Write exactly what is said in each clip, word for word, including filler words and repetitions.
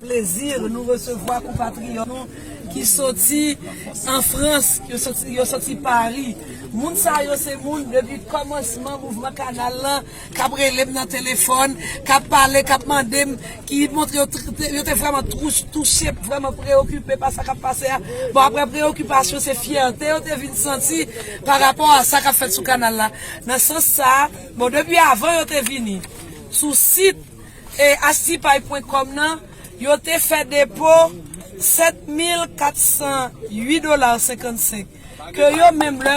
Plezi nou resevwa konpatriyòt nou ki soti an Frans, yo soti, yo soti Pari. Moun sa yo se moun depi kòmansman mouvman kanal lan k ap rele m nan telefòn, k ap pale, k ap mande m, ki montre yo tr-, te- yo te vrèman trous- touche, vrèman preokipe pa sa k ap pase a. Bon, apre preyokipasyon, se fyète yo te vin santi pa rapò a sa k ap fèt sou kanal la. Nan sans sa, bon, depi avan yo te vini sou sit e astipay pwen kòm nan, yo te fè depo sèt mil kat san uit dola senkannsenk. Ke yo menm, lè,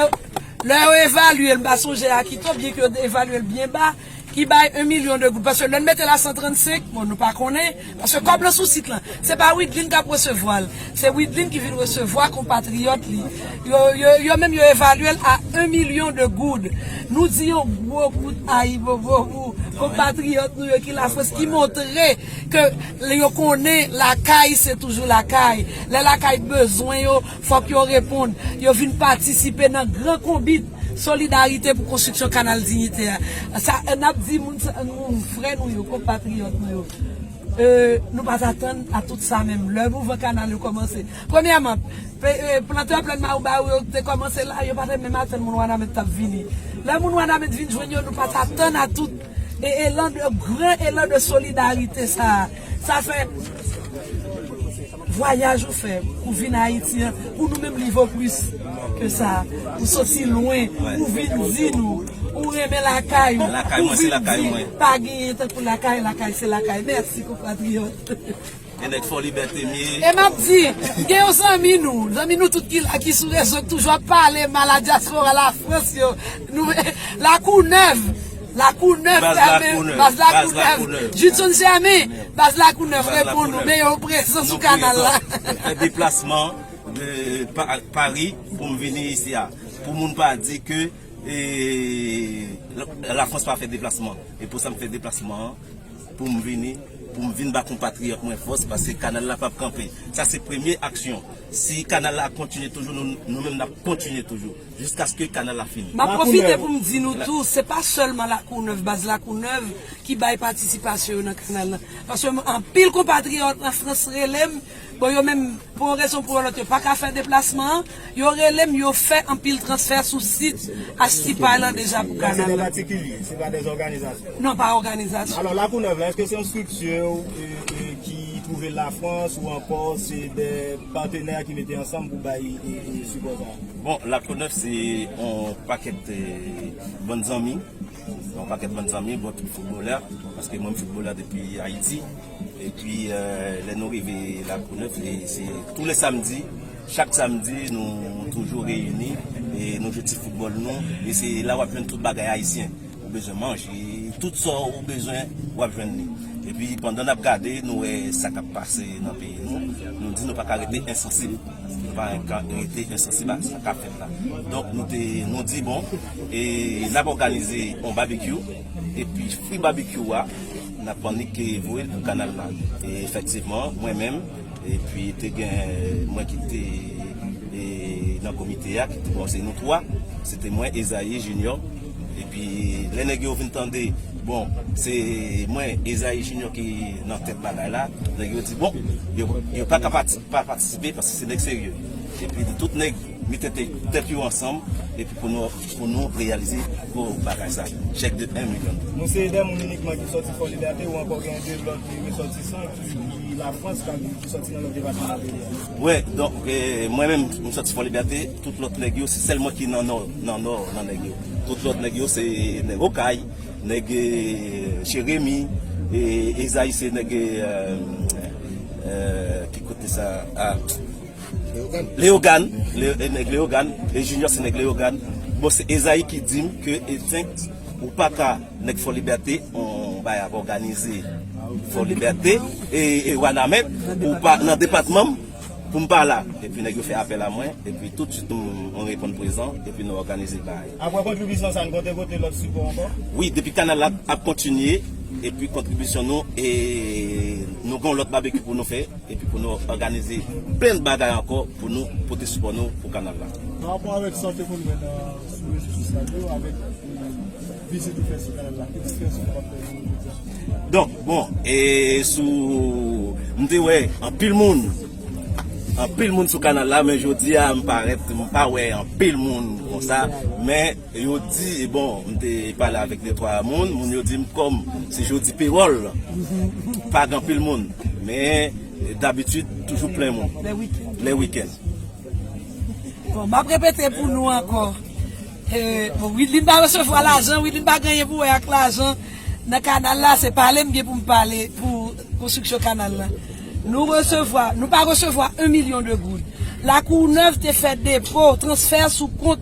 lè yo evalye l, m pa sonje a ki to, byen ke yo evalye l byen ba, ki bay en milyon de goud. Paske lè n mete l a san trannsenk, bon, nou pa konnen, paske kòb lan sou sit lan, se pa Widlin k ap resevwa l. Se Widlin ki vin resevwa konpatriyòt li. Yo, yo, yo menm yo evalye l a en milyon de goud. Nou di yon gwo kout ayibobo pou konpatriyòt nou yo ki Lafrans, ki montre ke yo konnen lakay se toujou lakay. Lè lakay bezwen yo, fòk yo reponn. Yo vin patisipe nan gran konbit solidarite pou konstriksyon kanal Diyite a. Sa, n ap di moun sa, moun frè nou yo, konpatriyòt nou yo. E, nou pa t atann a tout sa menm. Lè mouvman kanal yo kòmanse, premyèman, pe- e, plantè plèn Mawobawo yo te kòmanse la, yo pa te menm atann moun Wanament t ap vini. Lè moun Wanament vin jwenn yo, nou pa t atann a tout e elan de, gran elan de solidarite sa a. Sa fè vwayaj ou fè pou vin Ayiti an, pou nou menm li vo plis ke sa. Ou soti lwen, ou vin di nou ou renmen lakay ou, ou vin di pa genyen tankou lakay, lakay se lakay. Mèsi, konpatriyòt. E nèg Fò Libète m ye. E m ap di, gen yon zanmi nou, zanmi nou tout ki la, ki sou rezo, k toujou ap pale mal a dyaspora Lafrans yo. Nou, Lakounèv, Lakounèv, baz Lakounèv, baz Lakounèv. Judson Germain, baz Lakounèv, reponn nou, men yo prezan sou kanal la. Fè deplasman de Pa- Pari pou m vini isi a. Pou moun pa di ke e, Lafrans pa fè deplasman. E pou sa m fè deplasman an, pou m vini, pou m vin ba konpatriyòt mwen fòs, paske kanal la p ap kanpe. Sa se premye aksyon. Si kanal la ap kontinye toujou, nou, nou menm n ap kontinye toujou, jiskaske kanal la fini. M ap pwofite pou m di nou tou, se pa sèlman Lakounèv, baz Lakounèv ki bay patisipasyon yo nan kanal la. Paske anpil konpatriyòt an Frans rele m, bon, yo menm, pou yon rezon pou yon lòt, yo pa ka fè deplasman an, yo rele m, yo fè anpil transfè sou sit Astipay lan deja pou kanal la. Se de patikilye, se pa de òganizasyon? Non, pa òganizasyon. Alò, Lakounèv la, èske se yon estrikti, e, e, ki twouve Lafrans ou ankò se de patenè ki mete ansanm pou bay, e, e, sipò sa a? Bon, Lakounèv se yon pakèt, e, bann zanmi, yon pakèt bann zanmi, bon, tout foutbolè, paske mwen m foutbolè depi Ayiti. Epi, eh, lè nou rive Lakounèv, e se tou le samdi, chak samdi, nou toujou reyini, e nou jwe ti foutbòl nou, e se la w ap jwenn tout bagay ayisyen. Ou bezwen manje, tout sa w bezwen, w ap jwenn li. Epi, pandan n ap gade, nou wè sa k ap pase nan peyi nou, nou di nou pa ka rete ensansib. Nou pa ka rete ensansib a sa k ap fèt la. Donk, nou te, nou di, bon, e n ap òganize yon babekyou, epi fri babekyou a, n ap annik voye l pou kanal la. E efektivman, mwen menm, epi te gen mwen ki te, e, nan komite a, ki te, bon, se nou twa, se te mwen, Esaïe, Junior, epi lè nèg yo vin tande, bon, se mwen, Esaïe Junior ki nan tèt bagay la, nèg yo di, bon, yo, yo pa ka pati- pa patisipe, paske se nèg serye. Epi tout nèg mete tè- tèt yo ansanm, epi pou nou, pou nou reyalize gwo bagay sa, chèk de en milyon. Nou se de moun inikman ki sòti Fò Libète, ou ankò gen de lòt resòtisan ki, ki Lafrans, ki, ki sòti nan lòt depatman nan peyi a? Wi, donk, eh, mwen menm, m sòti Fò Libète, tout lòt nèg yo, se sèl mwen ki nan nò, nan nò, nan nèg yo. Tout lòt nèg yo, se nèg Okay, nèg, eh, Jeremi, e Esaïe se nèg, eh, eh, ki kote sa? Ah, Leyogàn, Le- eh, nèg Leyogàn, e Junior se nèg Leyogàn. Bon, se Esaïe ki di m ke, e, tank ou pa ka, nèg Fò Libète, on bay ap òganize Fò Libète, e, e Wanament, ou pa nan depatman m, pou m pa la. Epi nèg yo fè apèl a mwen, epi toutswit nou, nou reponn prezan, epi nou òganize bagay. Apre kontribisyon sa, n konte pote lòt sipò ankò? Wi, depi kanal la ap kontinye, epi kontribisyon nou, e nou gen lòt babekyou pou nou fè, epi pou nou òganize plen bagay ankò pou nou pote sipò nou pou kanal la. Pa rapò avèk sa w te konn wè nan, sou rezo sosyal yo, avèk, e, vizit ou fè sou kanal la, ki diferans ou kapab fè nou jodi a? Donk, bon, e sou M te wè anpil moun. Anpil moun sou kanal la, men jodi a m parèt, m pa wè anpil moun konsa. Men yo di, e bon, m te pale avèk de twa moun, moun yo di m kòm se jodi pewòl, pa gen anpil moun. Men dabitid, toujou plen moun. Lè wikenn. Bon, m ap repete pou nou ankò. E, bon, Widlin pa resevwa lajan, Widlin pa gen anyen pou wè ak lajan nan kanal la, se pale m gen pou m pale pou konstriksyon kanal la. Nou resevwa, nou pa resevwa yon milyon de goud. Lakou Nèv te fè depo, transfè sou kont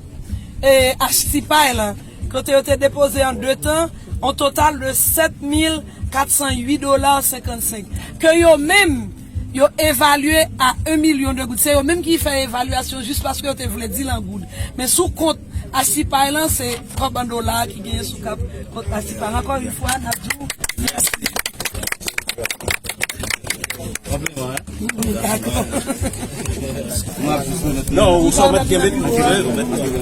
e, H T Pay lan, kote yo te depoze an de tan, yon total de sèt mil kat san uit dola senkannsenk. Ke yo menm, yo evalye a yon milyon de goud. Se yo menm ki fè evalyasyon jis paske yo te vle di l an goud. Men sou kont H T Pay lan, se kòb an dola ki genyen sou kap kont H T Pay lan. Ankò yon fwa, n ap di w mèsi. Non, ou sa mèt kenbe tou. Ou mèt kenbe.